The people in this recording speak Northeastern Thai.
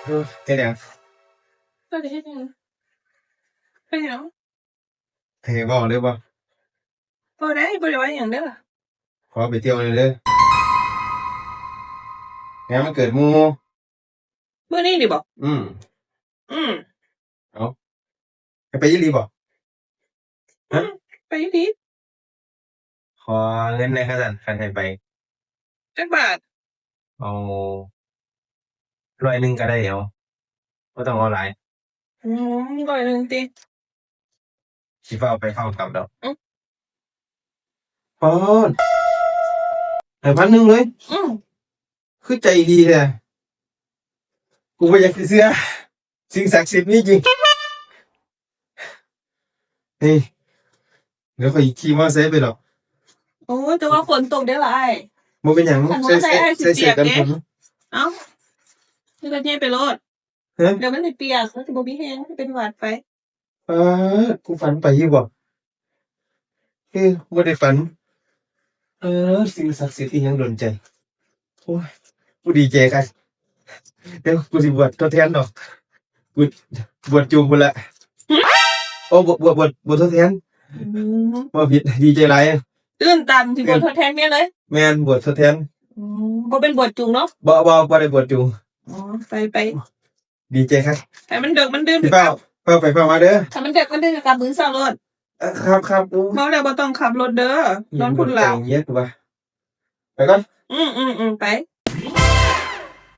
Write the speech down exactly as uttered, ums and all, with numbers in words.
เออเฮ็ดหยัง ก็ได้เฮ็ดหยังเป็นหยัง ให้เว้าเลยบ่ บ่ได้บ่ได้ว่าหยังเด้อ ขอไปเที่ยวหน่อยเด้องานวันเกิดหมู่ มื้อนี้นี่บ่ อืม อืม ให้ไปอีหลีบ่ ไปดี ขอเงินแหน่คันซั่น คันให้ไป จักบาท เอาร้อยหนึ่งก็ได้เอา บ่ต้องเอาหลาย อืมร้อยหนึ่งติ สิฟ้าวไปฟ้าวกลับดอก อืม ปาดให้พันหนึ่งเลย อืม คือใจดีแท้ กูบ่อยากสิเชื่อ สิ่งศักดิ์สิทธิ์มีจริง เฮ้ย เดี๋ยวข้อยขี่มอไซค์ไปดอก โอ้ยแต่ว่าฝนตกเด้อล่ะอ้าย บ่เป็นหยัง คัน ใส่ ว่าใส่ ใส่ อ้ายสิ ใส่เสื้อกัน เปียกเด้ ฝน เอ้าคือรถใหญ่ไปโลด ฮะ เดี๋ยวมันสิเปียกมันสิบ่มีแฮงมันสิเป็นหวัดไป เออ กูฝันไปอยู่บ่ เอ้ย บ่ได้ฝัน เออ สิ่งศักดิ์สิทธิ์อีหยังดลใจ โอ้ย กูดีใจคัก เดี๋ยวกูสิบวชทดแทนดอก กูบวชจูงพุ้นละ โอ้ บวช บวช บวช บวชทดแทน อืม บ่ผิด ดีใจหลาย ตื้นตันสิบวชทดแทนเมียเลย แม่น บวชทดแทน อืมบ่เป็นบวชจูงเนาะ บ่ บ่ บ่ได้บวชจูง อ๋อไปไป ดีใจคัก ให้มันเดิกมันดื่น สิฟ้าว ฟ้าวไปฟ้าวมาเด้อ ถ้ามันเดิกมันดื่นกลับมื้อเช้าโลด เออ ครับ ครับอู้ เมาแล้วบ่ต้องขับรถเด้อ นอนพุ้นล่ะ เย็ดว่ะ ไปก่อน อืมอืมอืมไป